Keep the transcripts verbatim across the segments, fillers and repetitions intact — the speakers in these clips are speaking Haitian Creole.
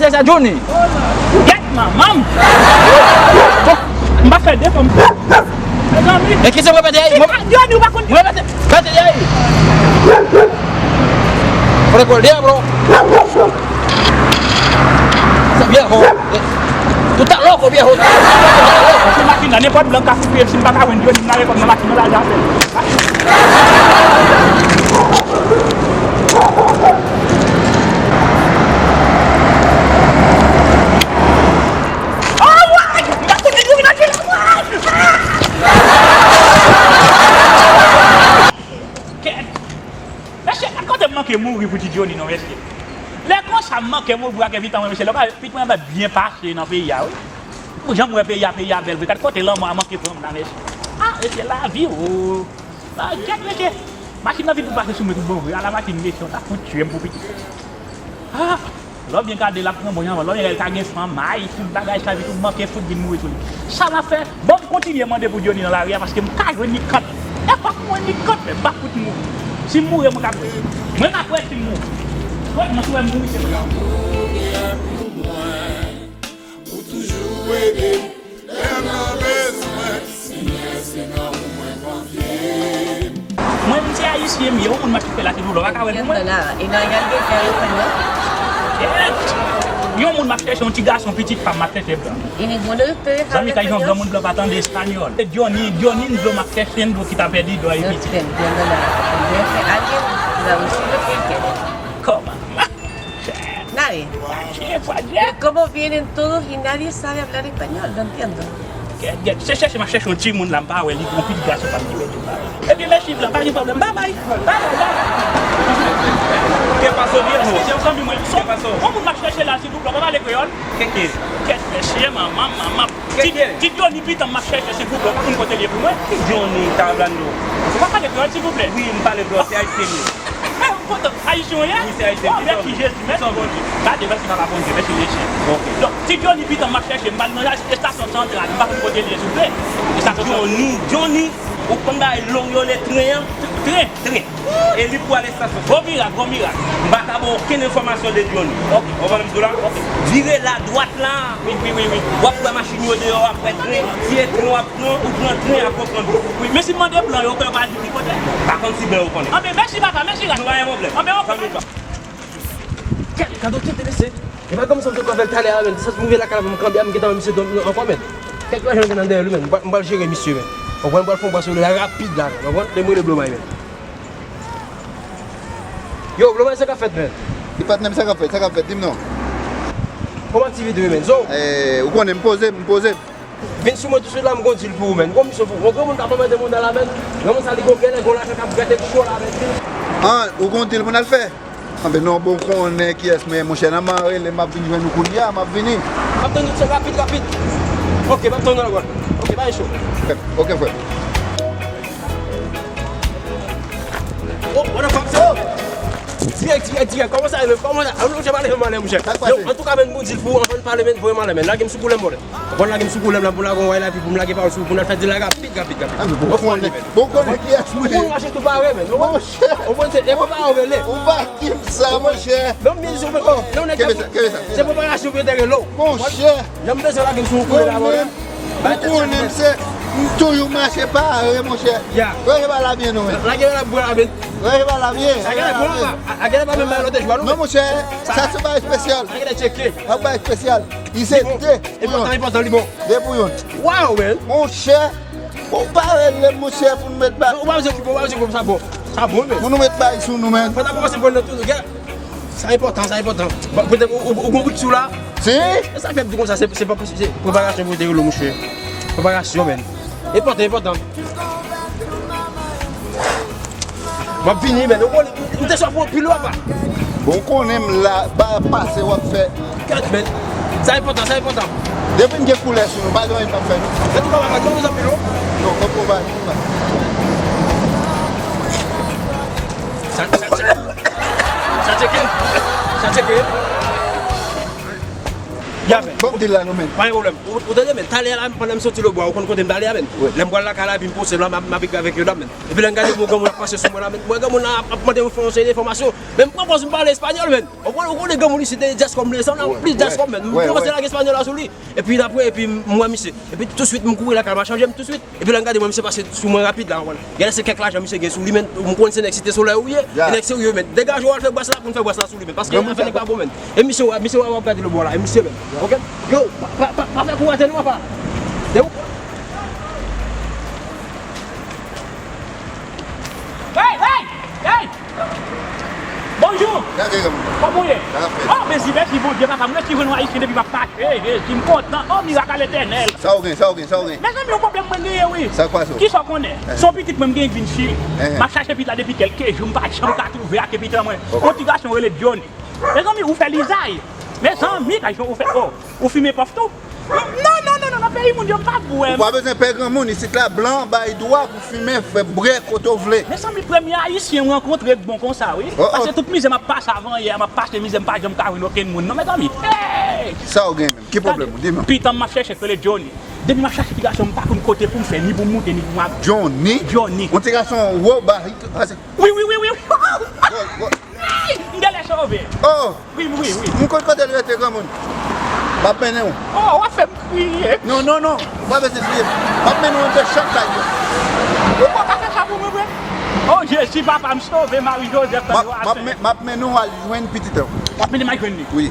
Sa Johnny. Gèt manman m. Bon, m pa fè defann. Mezanmi. E ki se mwen pete ay? E mwen pa Johnny, ou pa konn. Mwen pete, pete ay. Fò kòl deyò, bro. Sa viejo. Tú estás loco, viejo. Se machin la, nenpòt blan ka fouye, si m pa ka jwenn Johnny, m lave kò m nan machin nan, lage afè l. Mesye, gad kote m manke mouri pou ti Johnny non, mesye. Lè konsa m manke mouri pou Akevita, mwen, mesye, lè w ka, pitit mwen ap byen pase nan peyi a, wi. Pou jan m wè peyi a, peyi a bèl vre. Gad kote lanmò a manke pran m la, mesye. Ah, mesye, lavi, o. Ah, gad, mesye. Machin nan vin pou pase sou mwen tout bon vre. Ala machin, mesye, w ta fout tiye m pou pitit. Ah, lè w byen gade l ap pran bon jan, lè w byen gade l ka gen fanm, ay, tout bagay sa vin tout manke fout vin mouri sou li. Sa m ap fè, bon, m kontinye mande pou Johnny nan lari a, paske m ka jwenn li kant. E fòk mwen li kant, men m pa fout mouri. Si m mouri, mwen ka kwè. Mwen ka kwè si m mouri. Kwè, mwen si w wè m mouri, se mwen. Ou toujou ede m lè m nan bezwen. Senyè, se nan ou mwen konfye m. Mwen, m se ayisyen, m ye, yon moun m ap chèche la, se pou lò, pa ka wè pou mwen. Kèt, e nan yal gen fè yo fè non. Kèt! Yon moun m ap chèche, yon ti gason, pitit fanm m ap chèche blan. Zanmi, kay yon granmoun blan pa tande espanyòl. Se Johnny, Johnny, m dlo m ap chèche, m dlo ki ta pèdi, dlo a pitit. Kòman? Nada. Fwaje, fwaje. Como vienen todos y nadie sabe hablar español, no entiendo. Kèt, kèt, se chèche, m ap chèche yon timoun la, m pa wè li, yon pitit gason pa m ki pèdi, m pa wè. Ebyen, mèsi, blan, pa gen pwoblèm. Babay. Babay, babay. Ke paso, viejo? Eskize m, zanmi mwen. Ke paso? Yon moun m ap chèche la, silvouplè, pa pale kreyòl? Keke. Kèt, mesye, manman, manman. Ti, ti Johnny pitan m ap chèche, silvouplè, ou pa konn kote l ye pou mwen? Ti Johnny, ta hablando. Ou pa pale kreyòl, silvouplè? Wi, m pale kreyòl, se ayisyen m ye. Eh, ou kontan? Ayisyen w ye? Wi, se ayisyen. Oh, mèsi Jezi, mèsi Bondye. Gade, mèsi papa Bondye, mèsi mesye. Ok. Donk, ti Johnny pitan m ap chèche, m pral nan estasyon santral, m pa konn kote l ye, silvouplè. Estasyon santral. Johnny, Johnny, ou konn bay long yo le tren an? Tren, tren. E li pou al estasyon. Gwo mirak, gwo mirak. M pa ka ba w okenn enfòmasyon de Johnny. Ok. Ou konprann m di w la? Ok. Vire la dwat la. Wi, wi, wi, wi. W ap wè machin yo deyò, w ap wè tren. Si e tren w ap pran, ou pran tren a Kokondi. Wi, men si m mande blan yo, yo pa di ki kote. Pa konn si blan yo konnen. Anben, mèsi papa, mèsi. Nou pa gen pwoblèm. Anben, ok. Kèt, gade w tete mesye. E pa kòmsi m te konn fè l talè a, men. Sa se move lakay la pou m kanpe a, m gentan wè misye ankò, men. Kèt, lajan gen nan dèyè l, men. M pral, m pral jere misye, men. Ou konprann, m pral fè yon bwa sou li la rapid la, men. Ou konprann? Lè m rele Blomay, men. Yo, Blomay, sa k ap fèt, men? Li pa t menm sa k ap fèt, sa k ap fèt, di m non. Kòman aktivite yo, men? Zo? Eh, ou konnen, m poze, m poze. Vin sou mwen touswit la, m gon dil pou ou, men. Gon misyon pou ou. Yon granmoun k ap anmède moun nan la, men. Granmoun sa, li gon gèlè, gon lajan k ap grate cho la, men. An, ou gon dil pou n al fè? Anben non, bon, konnen kiyès mwen ye, monchè. Nan m a rele, m ap vin jwenn ou kounye a, m ap vini. M ap tann ou, se rapid, rapid. Ok, m ap tann ou la, bro. Ok, pa gen cho. Ok, frè. Oh, what the fuck, so? Dirèk, dirèk, dirèk. Kòman sa ye, men? Kòman sa? An nou jan pale, jan pale, monchè. Sa k pase? Yo, antouka, men, bon dil pou ou, anvan n pale, men, voye m ale, men. Lage m sou koulè m, bòdè. Anvan n lage m sou koulè m la, pou m lage yon wayla, epi pou m al fè di la rapid, rapid, rapid. An, men, bon, konnen, bon, konnen kiyès mwen ye. Ou konn mache tou pare, men. Monchè. Ou konn se, e prepare w rele. Ou pa ki m sa, monchè. Non, men, se, oh, non, nèg. Kenbe sa, kenbe sa. Se preparasyon pou yo te rele w. Monchè. Jan m bezwen lage m sou koulè la, bòdè. Ou konnen m se, m toujou mache pare, monchè. Ya. Ranje ba la byen non, men. Lage ba la byen. Ranje ba la byen. Lage la byen, pa, lage la pa menm ba lòt jou a non. Non, monchè, sa se bagay espesyal. Lage la tcheke. Yon bagay espesyal. Li se de pou yonn. Enpòtan, enpòtan, li bon. De pou yonn. Wow, man. Monchè, ou pa rele monchè pou nou met ba. Non, ou pa bezwen okipe, ou pa bezwen okipe, sa bon. Sa bon, men. Pou nou met bay sou nou, men. Fò n ap kòmanse pran nan tou, gè. Sa enpòtan, sa enpòtan. Bon, poutèt ou, ou, ou gon bout sou la? Si. E sa fè m di konsa, se, se pa posib, se preparasyon pou te rele w, monchè. Preparasyon, men. Enpòtan, enpòtan. M ap vini, men. Ou konnen, m te sòf anpil, papa. Bon, ou konnen m la, ba pase w ap fè. Kèt, men. Sa enpòtan, sa enpòtan. Depi n gen koulè sou nou, pa gen anyen k ap fè nou. Antouka, papa, nou bezwen anpil, non? Non, konprann pa. Sa, sa, sa. Sa tcheke. Sa tcheke. Ya, men. Bon, di la, non, men. Pa gen pwoblèm. Ou, ou tande, men, talè a la, pandan m soti lòtbò a, ou konn kote m t ale a, men. Wi. Lè m pral lakay la, epi m poze la, m ap, m ap ekrave avèk yo la, men. Epi lè m gade yon granmoun ap pase sou mwen la, men. M wè granmoun nan ap, ap mande m fè yon seri de enfòmasyon. Men m pran pòz m pale espanyòl, men. Ou konn, ou konnen granmoun isit, e dyas kòm li, sa, nan plis dyas kòm, men. M kòmanse lage espanyòl la sou li. Epi apre, epi m wè misye. Epi touswit, m kouri lakay, m a chanje m touswit. Epi lè m gade, mwen, misye pase sou mwen rapid la, w konprann. Genlè se kèk lajan misye gen sou li, men, m konn se nèg Site Solèy ou ye, e nèg serye, men. Degaje w al fè bwès la pou n fè bwès la sou li, men. Paske afè nèg pa bon, men. E misye, w ap, misye, w ap gade lòtbò la, e misye, men. Ok? Yo, pa, pa, pa, pa fè kou atè non, papa. De ou? Hey, hey, hey! Bonjou! Gade, gade. Kòman w ye? Sa ap fèt? Oh, mèsi, mèsi Bondye, papa. Mwen ki jwenn yon Ayisyen depi m ap mache. Jezi, m kontan. Oh, mirak a Letènèl. Sa w gen, sa w gen, sa w gen? Mezanmi, yon pwoblèm mwen genyen, wi. Sa k pase w? Kisa w konnen? Eh. Se yon pitit mwen m genyen k vin chire. Eh. M ap chache pitit la depi kèlke jou, m pa janm ka twouve ak pitit mwen. Ok. Yon ti gason rele Johnny. Mezanmi, ou fè lizay. Mezanmi, gason, ou fè, oh, ou fimen pòf tou? Non, non, non, non, nan peyi moun yo pa bwè. Ou pa bezwen pè granmoun, isit la blan bay dwa pou fimen, fè bwè kote w vle. Mezanmi, premye Ayisyen m rankontre k bon konsa, wi. Oh, oh. Paske tout mizè m ap pase avan yè, m ap pase mizè, m pa janm ka jwenn okenn moun, non, mezanmi. Hey! Sa w gen menm? Ki pwoblèm ou? Di m non. Pitit m ap chache k rele Johnny. Depi m ap chache ti gason, m pa konn kote pou m fè, ni pou m moute, ni pou m ap... Johnny? Johnny. Yon ti gason wo, ba, ase... Wi, wi, wi, wi. Wo, wo. Ay! M genlè sove. Oh! Wi, wi, wi. M konn kote l rete, granmoun. M ap mennen w. Oh, w ap fè m kriye. Non, non, non. Ou pa bezwen kriye. M ap mennen w anndan chan kay yo. Ou pa ka fè sa pou mwen, vre? Oh, Jezi, papa, m sove, Mari Jozèf, m ap, m ap men-, m ap mennen w al jwenn pitit ou. W ap mennen m al jwenn li? Wi.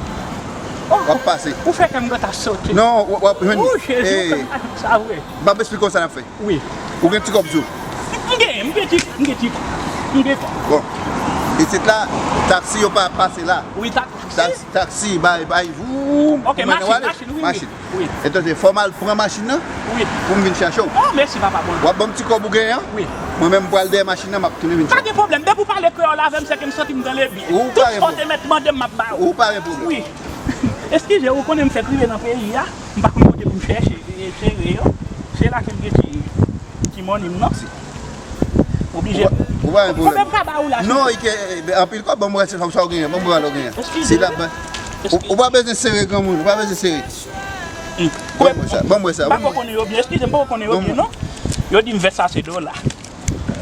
Oh, w ap pase. Ou fè kè m gentan sote. Non, w, w ap jwenn li. Oh, Jezi, ou fè m sa vre. M ap esplike w sa n ap fè. Wi. Ou gen ti kòb sou ou? M gen, m gen ti, m gen ti, m gen kòb. Bon. Isit la, taksi yo pa pase la. Wi, taksi. Taksi, taksi, bay, bay, voum. Ok, machin, machin, wi, wi. Machin. Wi. Etande, fò m al pran machin nan. Wi. Pou m vin chache w. Oh, mèsi, papa, bon. W ap ban m ti kòb ou genyen an. Wi. Mwen menm, m pral dèyè machin nan, m ap tounen vin chache w. Pa gen pwoblèm, depi w pale kreyòl avè m, se ke m santi m nan lebi. Tout sa w te mèt mande m, m ap ba ou. Ou pa gen pwoblèm. Wi. Eskize, ou konnen m fèk rive nan peyi a. M pa konn kote pou m chèche, e, sere yo. Se la ke m gen ti, ti mòni m nan. Oblije. Ou pa, ou pa gen pwoblèm. Konbyen m ka ba ou la? Non, e ke, e, anpil kòb, ban m wè se sa w genyen, ban m wè sa w genyen. Eskize. Si la, ou, ou pa bezwen sere granmoun, ou pa bezwen sere. Hmm. Ban m wè sa, ban m wè sa. M pa ko konnen yo byen, eskize m, m pa ko konnen yo byen, non. Yo di m vès sa se dola.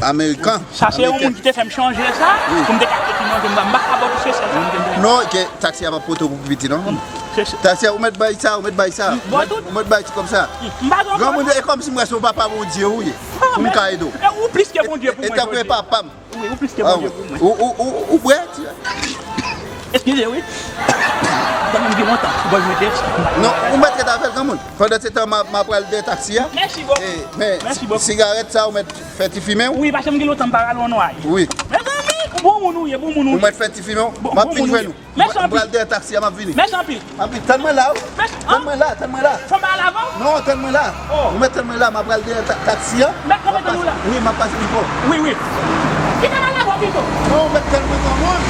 Amerikan. Sa se yon moun ki te fè m chanje sa, pou m te ka achte ti manje m nan. M pa ka ba w tou se sèl sa m te manje. Non, ke taksi a p ap pote w pou piti, non. Taksi a, ou mèt bay sa, ou mèt bay sa. Ou mèt, ou mèt bay ti kòb sa. M pa gen kòb. Granmoun, e kòmsi m wè se yon papa Bondye ou ye. Pou m ka ede w. E ou plis ke Bondye pou mwen, Bondye. E tankou e papa m. Wi, ou plis ke Bondye pou mwen. Ou, ou, ou, ou bwè, ti. Eskize, wi. Ban m di lontan. Bon, mwen te... Non, ou mèt ret avè l, granmoun. Pandan se tan, m a, m a pral dèyè taksi a. Mèsi bokou. E, men, sigarèt sa, ou mèt fè ti fimen w. Wi, paske m gen lontan m pa rale yon nway. Wi. Mezanmi, bon moun ou ye, bon moun ou ye. Ou mèt fè ti fimen w. M ap vin jwenn ou. Mèsi anpil. M pral dèyè taksi a, m ap vini. Mèsi anpil. M ap vin, tann mwen la, wi. Mèsi. Tann mwen la, tann mwen la. Fò m pale avè w? Non, tann mwen la. Oh. Ou mèt tann mwen la, m ap pral dèyè ta-, taksi a. Mèt kanpe tann ou la. Wi, m ap pase pito. Wi, wi. Kite m al avè w pito. Non, ou mèt tann mwen, granmoun.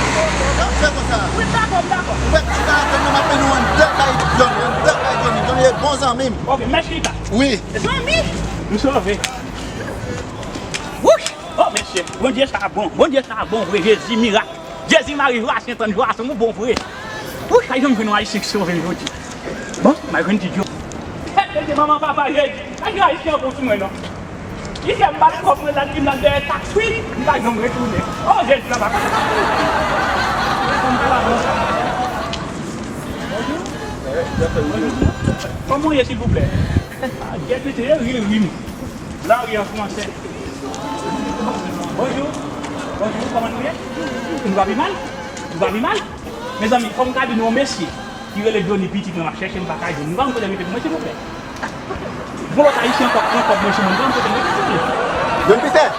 N ap fè konsa. Wi, m dakò, m dakò. Ou mèt chita la tann mwen, m ap mennen w anndan kay Johnny, anndan kay Johnny. Johnny se bon zanmi m. Ok, m mèt chita. Wi. Zanmi? M sove. Wouch! Oh, mesye, Bondye sa bon. Bondye sa bon vre, Jezi, mirak. Jezi, Mari, Jwasen, tann Jwasen, ou bon vre. Wouch, pa janm jwenn yon Ayisyen ki sove m jodi. Bon, m a jwenn ti djo. Hey, Jezi, manman, papa, Jezi. Pa gen Ayisyen ankò sou mwen, non. Li fè m ba l kòb mwen, l al di m l al dèyè taksi, m pa janm retounen. Oh, Jezi, papa. Bonjou. Bonjou. Kòman w ye, silvouplè? Ah, Jezi, se ri, ri m. Lari an fransè. Bonjou. Bonjou, kòman nou ye? Nou pa pi mal? Nou pa pi mal? Mezanmi, fò m ka di nou yon mesye ki rele Johnny, pitit mwen m ap chèche, m pa ka jwenn. Nou pa konn kote l rete pou mwen, silvouplè? Gon lòt Ayisyen ankò pran kòb mwen sou mwen, nou pa konn kote l rete, silvouplè? John Peter,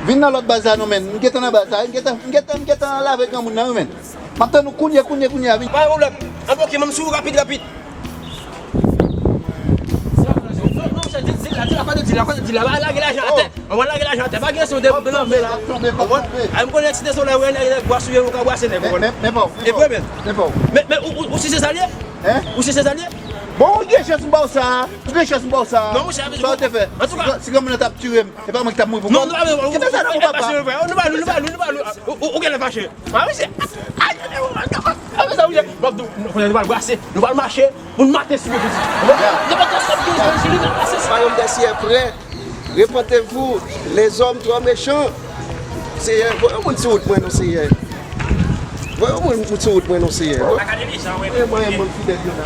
vin nan lòt baz la non, men. M gentan nan baz la, m gentan, m gentan, m gentan lave granmoun nan, wi, men. M ap tann ou kounye, kounye, kounye a, vin. Pa gen pwoblèm. Ann, ok, m sou ou rapid, rapid. Non, non, monchè, di, di la, di la, pa de di la, pa de di la, pa lage lajan atè. An, w lage lajan atè, pa gen son de, de lanmè la. Konprann? Ay, m konnen Site Solèy, ou wè nèg, nèg bwase, ou ka bwase nèg, ou konnen. Men, men, men pa w, men pa w. E vre, men. Men pa w. Men, men, ou, ou, ou si se sa l ye? Hein? Ou si se sa l ye? Bon, ou gen chans m ba w sa. Ou gen chans m ba w sa. Non, monchè, sa w te fè? Antouka, si gran-, si granmoun nan t ap tiye m, se pa mwen ki t ap mouri pou kò m. Non, nou pa, nou pa, nou pa, nou pa, nou pa, ou, ou, ou genlè fache. Ah, mesye. Ay, ay, ay, ay, ay. Apre sa, wi, nou pral brase, nou pral mache, pou n maten si Bondye di. Nou pral mache, nou pral mache. Royaume des cieux est près. Repentez-vous, les hommes trop méchants. Seyè, voye yon moun sou wout mwen non, Seyè. Voye yon moun sou wout mwen non, Seyè. Voye mwen yon moun fidèl yo la.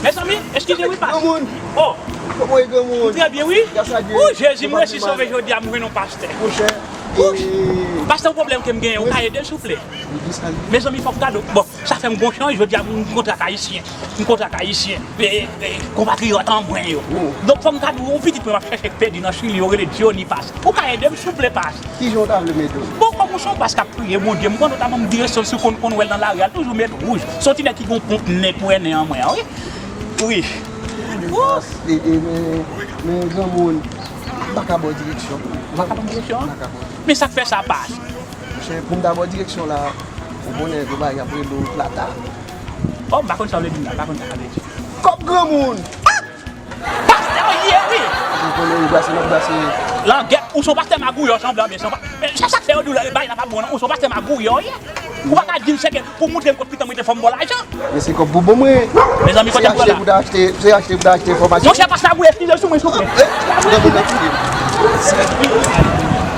Mezanmi, eskize wi, pas. Granmoun. Oh, kòman w ye, granmoun? Trè byen, wi. Gras a Dye. Oh, Jezi, m resi sove jodi a, m jwenn yon pastè. Monchè, pastè, yon pwoblèm ke m genyen, ou ka ede m, souple? Mezanmi, fòk gade. Bon, sa fè m gon chans, jodi a, m kontre ak Ayisyen. M kontre ak Ayisyen. E, e, konpatriyòt an mwen yo. Donk, fòk m ka di w, yon pitit mwen m ap chèche k pèdi nan Chili, yo rele Johnny Pas. Ou ka ede m, souple, pas? Kijan w ta vle m ede w? Bon, kòm ou se yon pas k ap priye Bondye, m konnen w ta ban m direksyon, si w konn, konn wè l nan lari a, l toujou met wouj. Se yon ti nèg ki gon ponp nen pou nen an mwen an, wi. Wi. E, e, men, men granmoun, m pa ka ba w direksyon. Ou pa ka ban m direksyon? M pa ka ba w. Men sa k fè sa, pas? Monchè, pou m ta ba w direksyon la, ou konnen, gwo bagay ap rele w plata. Oh, m pa konn sa w vle di m la, m pa konn sa sa vle di. Kòb granmoun! Pastè w ye, wi! Ou konnen, wi, brase, n ap brase. Langèt, ou se yon pastè magouyè, sanblan, men se yon pa-, men se sa k fè yo di w bagay la pa bon, non? Ou se yon pastè magouyè, w ye. Ou pa ka di m sèke pou w montre m kot pitit mwen te fè m bon lajan. Men se kòb pou bon mwen. Mezanmi, kote m pran la? Se achte pou ta achte, se achte pou ta achte enfòmasyon. Monchè, pastè magouyè, eskize sou mwen, souple. Eh, granmoun nan fini.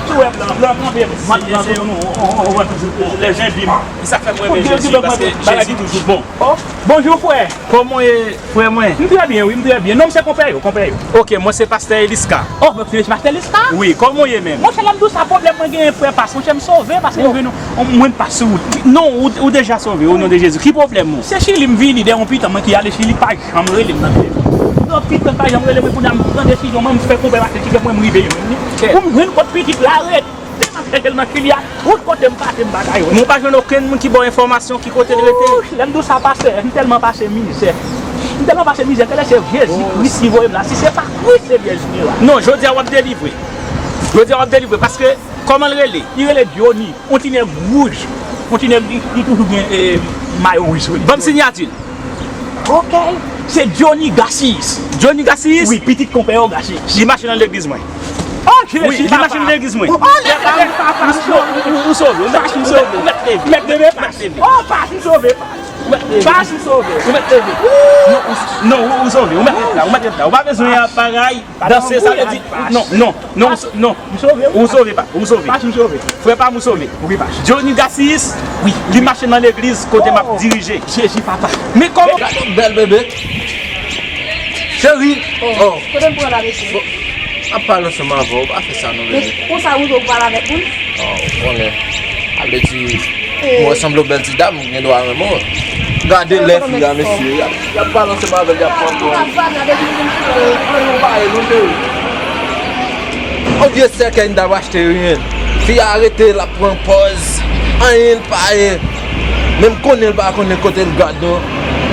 Sou wè blan, blan kanpe, mat blan sou nou, on, on, on, lè jen bim. E sa k fè mwen renmen Jezi, paske Jezi toujou bon. Oh, bonjou, frè. Kòman w ye, frè mwen? M trè byen, wi, m trè byen. Non, m se konpè yo, konpè yo. Ok, mwen se pastè Eliska. Oh, mwen se pastè Eliska? Wi, kòman w ye menm? Monchè, lè m di w sa, pwoblèm mwen genyen, frè, pas. Monchè, m sove paske m jwenn yon, yon, mwen pas sou wout. Non, ou, ou deja sove, o non de Jezi. Ki pwoblèm ou? Se Chili m vini, de yon pitit mwen ki ale Chili, pa janm rele m nan telefòn. Non, pitit mwen pa janm rele mwen, kounye a m pran desizyon, mwen, m fè konpè pase ti frè mwen, m rive jwenn li. Pou m jwenn kot pitit la rete. M ap chèche l nan Chili a, tout kote m pase, m pa ka jwenn. Men w pa jwenn okenn moun ki ba w enfòmasyon ki kote l rete? Ouch, lè m di w sa, pastè, m tèlman pase mizè. M tèlman pase mizè, tèlè se Jezi Kris ki voye m la. Si se pa Kris, se Jezi ki la. Non, jodi a w ap delivre. Jodi a w ap delivre, paske, kòman l rele? Li rele Johnny, yon ti nèg wouj. Yon ti nèg, li, li toujou gen, eh, mayo wouj sou li. Ban m siyati l. Ok. Se Johnny Gassis. Johnny Gassis? Wi, pitit konpè yo Gassis. Li mache nan legliz mwen. Oh, Jezi, papa. Wi, li mache nan legliz mwen. Oh, Jezi, papa. Ou, ou, ou sove, ou mache, ou sove. Ou mèt leve. Ou mèt leve, pas. Ou mèt leve. Oh, pas, m sove, pas. Pas, m sove. Ou mèt leve. Non, ou, non, ou, ou sove. Ou mèt ret la, ou mèt ret la. Ou pa bezwen ap bagay. Danse, sa vle di, non, non, non, non. M sove, wi. Ou sove, pa, ou sove. Pas, m sove. Frè pa m, ou sove. Wi, pas. Johnny Gassis, wi, li mache nan legliz kote m ap dirije. Jezi, papa. Men kòman? Gade yon bèl bebe. Cheri. Oh. Kote m pran la, mesye? Bon, m ap pale ansanm avè w, pa fè sa non, bebe. Men konsa ou rive ou pale avèk moun? Oh, ou konnen. Sa vle di, mwen sanble yon bèl ti dam, m gen dwa renmen w. Gade lè fi a, mesye. Y ap, y ap pale ansanm avè l, y ap pran pòz. On vye sèkèy m t ap achte, wi. Fi a rete, l ap pran pòz. Anyen l pa ye. Men m konnen l pa konnen kote l gad non.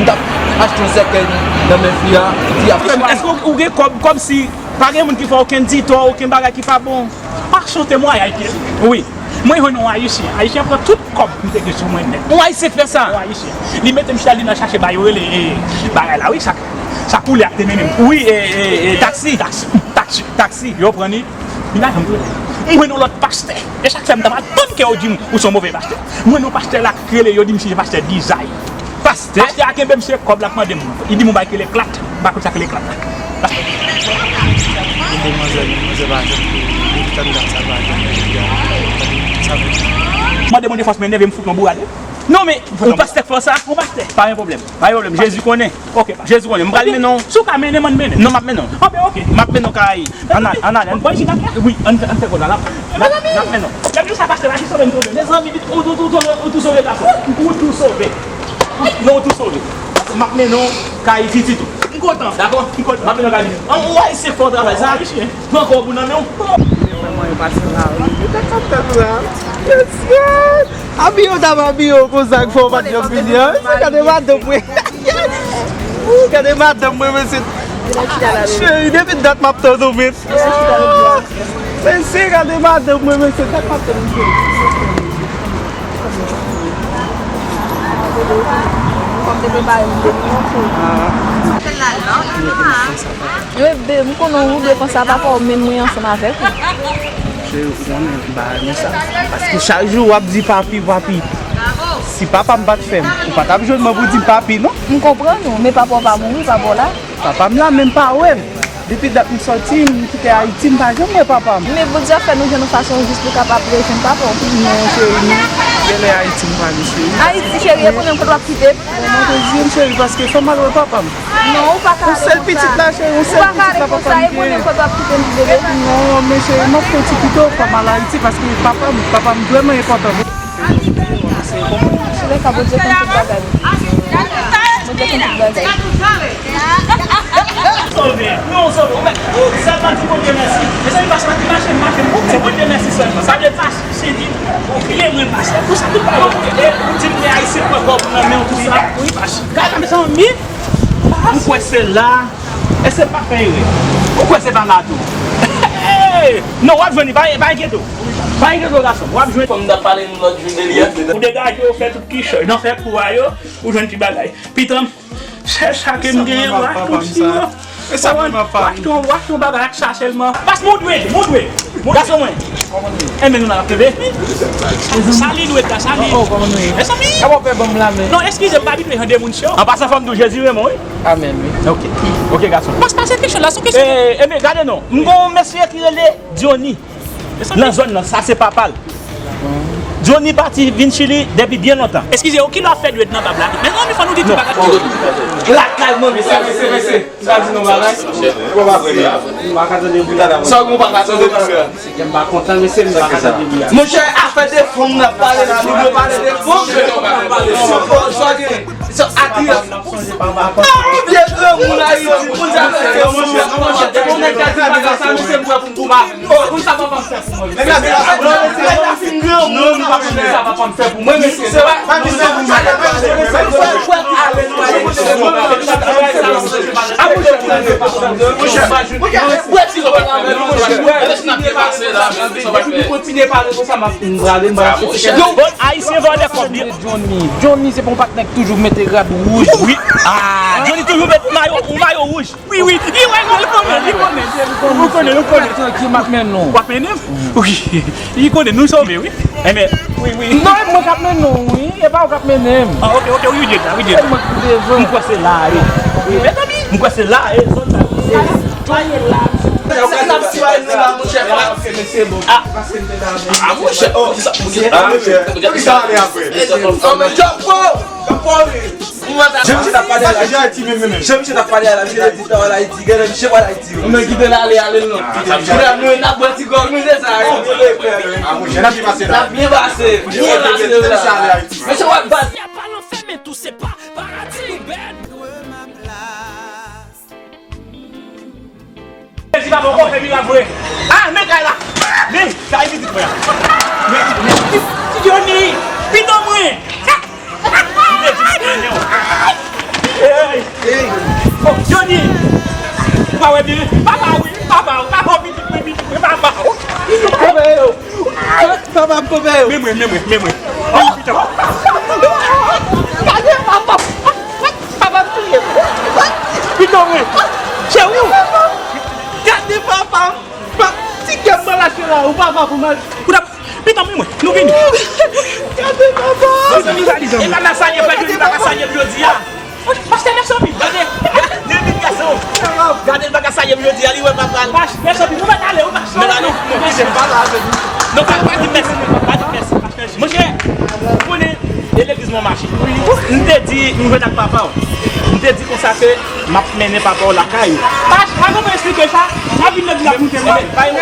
M t ap achte yon sèkèy nan men fi a. Fi a... Frè m, èske ou, ou gen kòb, kòmsi pa gen moun ki fè w okenn ditò, okenn bagay ki pa bon? Pa sou temwayaj li. Wi. Mwen jwenn yon Ayisyen. Ayisyen pran tout kòb m te gen sou mwen nèt. Yon Ayisyen k fè sa? Yon Ayisyen. Li mete m chita, li nan chache ba yo rele, eh, bagay la, wi, sa, sa koulè a k te mennen m. Wi, eh, eh, eh, taksi. Taksi. Taksi. Taksi. Yo pran li. Li pa janm tounen. M jwenn yon lòt pastè. E sa k fè m t ap atann ke yo di m, ou se yon move pastè. M jwenn yon pastè la k rele, yo di m se pastè Dizay. Pastè? Pastè a kenbe m, se kòb l ap mande m. Li di m yon bagay ki rele klat. M pa konn sa k rele klat la. Demwazèl, demwazèl pa janm, depi tann dat sa pa janm, sa vle di. Mande Bondye fòs m enève, m fout yon bourad. Non, men yon pastè k fè w sa? Yon pastè. Pa gen pwoblèm. Pa gen pwoblèm. Jezi konnen. Ok, pastè. Jezi konnen. M pral mennen w. Si w ka mennen m, ann mennen. Non, m ap mennen w. Ah, ben, ok. M ap mennen w kay. Ann al, ann al. Bon, isit la? Wi, ann fè, ann fè kòb la. N ap, n ap mennen w. Lè m di sa, pastè, pa jis sove m sove. Mezanmi, ou, ou, ou, ou tou sove, gason. Ou tou sove. Non, ou tou sove. M ap mennen w kay pitit ou. M kontan. Dakò? M kontan. M ap mennen w kay pitit ou. An, ou Ayisyen k fè w travay sa? Ayisyen. Pran kòb ou nan men w. Mwen, mwen, pase la, wi. Mete kòb tèt ou la. Mesye! Abiye w t ap abiye w konsa k fè w pa t janm vini an. Mesye, gade madanm mwen. Gade madanm mwen, mesye. Cheri, depi dat m ap tann ou, mesye. Mesye, gade madanm mwen, mesye, dat m ap tann ou, cheri. Fòk te prepare m de yon kou. Apèl la, non, non, non, non. Bebe, m konnen ou dwe panse a papa w, men mwen ansanm avèk ou. Ou konnen bagay konsa. Paske chak jou w ap di papi, papi. Si papa m pa t fè m, ou pa t ap jwenn mwen pou di m papi, non. M konprann ou, men papa w pa mouri, papa w la. Papa m la, men m pa wè l. Depi dat m sòti, m kite Ayiti, m pa janm wè papa m. Men Bondye ap fè nou jwenn yon fason jis pou kapab rejwenn papa w. Non, cheri, non. Genlè Ayiti m prale, cheri. Ayiti, cheri, e konnen kote w ap kite m. Bon, mwen te di m, cheri, paske fò m al wè papa m. Non, ou pa ka ale konsa. Yon sèl pitit la, cheri, yon sèl pitit la papa m genyen. Ou pa ka ale konsa, e konnen kote w ap kite m, bebe. Non, men cheri, m ap fè yon ti kite w, fò m al Ayiti, paske papa m, papa m vrèman enpòtan. Antoulèka, Bondye konn tout bagay. Bondye konn tout bagay. Sove, non, sove, ou mèt. Sèlman di Bondye mèsi. Mezanmi, pastè, pa di mache, mache, se Bondye mèsi sèlman. Sa vle pastè, se di, ou bliye mwen, pastè. Pou sa tout bagay, ou di m, men Ayisyen pran kòb nan men w, tout sa. Wi, pastè. Gade, mezanmi, m kwè se la. E se pa fè erè. Ou kwè se pa la tou? Non, w ap jwenn li, pa, pa enkyete w. Pa enkyete w, gason. W ap jwenn. Kòm m t ap pale nou lòt jou de li a. Ou degaje w, fè tout kichòy. Nan fè kou a yo, ou jwenn ti bagay. Pitan m, se sa ke m genyen, w ap tout si yo. W ap jwenn, w ap jwenn bagay ak sa sèlman. Pas mwen dwe, mwen dwe. Gason mwen. Enben nou nan ap kenbe. Sali dwe ta, sali. Mezanmi. Non, eskize m, pa abitye jan de moun si yo. An pasan, fò m di w, Jezi renmen w, wi. Amèn, wi. Ok. Ok, gason. Pas pase kesyon la, se kesyon. Eh, eh, men gade non. M gon mesye ki rele Johnny. Nan zòn nan, sa se papa l. Johnny pati vin Chili depi byen lontan. Eskize, ou ki lè w ap fè dwèt nan bab la? Mezanmi, fò nou di ti bagay. Lakay mwen, mesye, mesye, mesye. M ka di nou bagay. Ou pa ka tande bri a. Sa ou pa ka tande bri a. Kè m pa kontan, mesye, m pa ka tande bri a. Monchè, afè de fanm n ap pale la, nou vle pale de fanm. Sa gen, sa Adrian. Ah, vye granmoun Ayiti, moun sa se yon moun, monchè, depi yon nèg ka di bagay sa, mesye, m prè pou m tou mal. Konn sa papa m fè pou mwen, mesye. Lè m fin granmoun, m pa konn sa papa m fè pou mwen, mesye. Bon, Ayisyen vòlè kòb li. Johnny, Johnny se bon patnè ki toujou mete rad wouj. Wi. Ah, Johnny toujou met mayo, yon mayo wouj. Wi, wi. Li wè nou, li konnen, li konnen. Ou konnen, ou konnen. Tranquille, m ap mennen w. W ap mennen m? Wi. Li konnen, nou sove, wi. Enben, wi, wi. Non, e mwen k ap mennen w, wi. E pa ou k ap mennen m. Ah, ok, ok, wi, wi, wi. E mwen ki devan. M kwè se la, e. Wi, mezanmi. M kwè se la, e. Zòn sa, e. Sa ye la. Ah, ah, monchè. Ah, monchè. Oh, sa, ah, monchè. Pou ki sa ale apre? Oh, men Joko! Joko, wi. Jan misye t ap pale a la, jan misye t ap pale a la, misye te di sa w al Ayiti, genlè misye pa al Ayiti. Ou menm kite l ale, ale l non. Kounya nou, n ap bwè ti gòg nou, se sa, wi. N ap byen pase la. N ap byen pase. Byen pase la. Mesye, w ap bat. Y a pa lanfè, men tou se pa paradi. Jezi papa, ou fè mirak vre. Ah, men kay la. Men, sa e pitit mwen. Men, men, Johnny, pitit mwen. Hey. Oh, Johnny. Ou pa wè byen? Papa, wi, papa, papa, pitit mwen, pitit mwen, papa. Papa, yo. Papa, papa, yo. Men mwen, men mwen, men mwen. Oh, pitit. Gade, papa. Papa m touye m. Pitit mwen. Cheri w. Gade papa m. Pa, ti kè m nan lache la, ou papa pou mal. Ou t ap, pitit mwen, nou vini. Gade papa. Mezanmi, e pa nan salye frè Joli pa ka salye m jodi a. Pastè, mèsi anpil. Gade, gade, gade gason. Gade l pa ka salye m jodi a, li wè papa l. Pastè, mèsi anpil. Ou mèt ale, ou mèt ale. Mèt ale. Non, kite m pale avèk ou. Non, pa, pa di mèsi. Pa di mèsi. Monchè, ou konnen, e legliz mwen mache. M te di, m jwenn ak papa w. M te di konsa ke m ap mennen papa w lakay ou. Pas, pa konprann esplike sa. N ap vin legliz ap moute mwen. Pa gen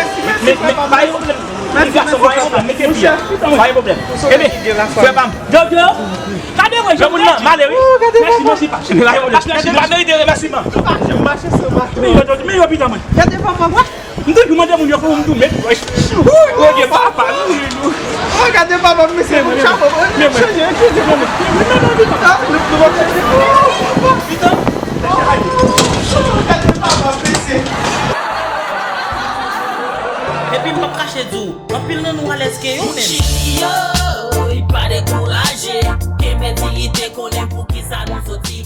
pwoblèm. Ti gason, pa gen pwoblèm. Mete pye a. Pa gen pwoblèm. Ebyen, frè pa m. Jojo, gade mwen, Jojo. Moun nan, m ale wi. Mèsi, mèsi, pas. Pa gen pwoblèm. Pas, mèsi, pa merite remèsiman. M mache sou mache. Men yo, men yo, pitit mwen. Gade papa m. M toujou mande moun yo pou m tou met. Ou gen papa, nou. Oh, gade papa m, mesye, moun chapo. Men mwen. Chanje, chanje, men mwen. Non, non, non, non. Ah, nou, nou va chanje. Pitit. Gade papa m, mesye. Epi m p ap kache di w, anpil nan nou alèz ke yo menm. Chili yo, pa dekouraje, kenbe diyite, konnen poukisa nou soti.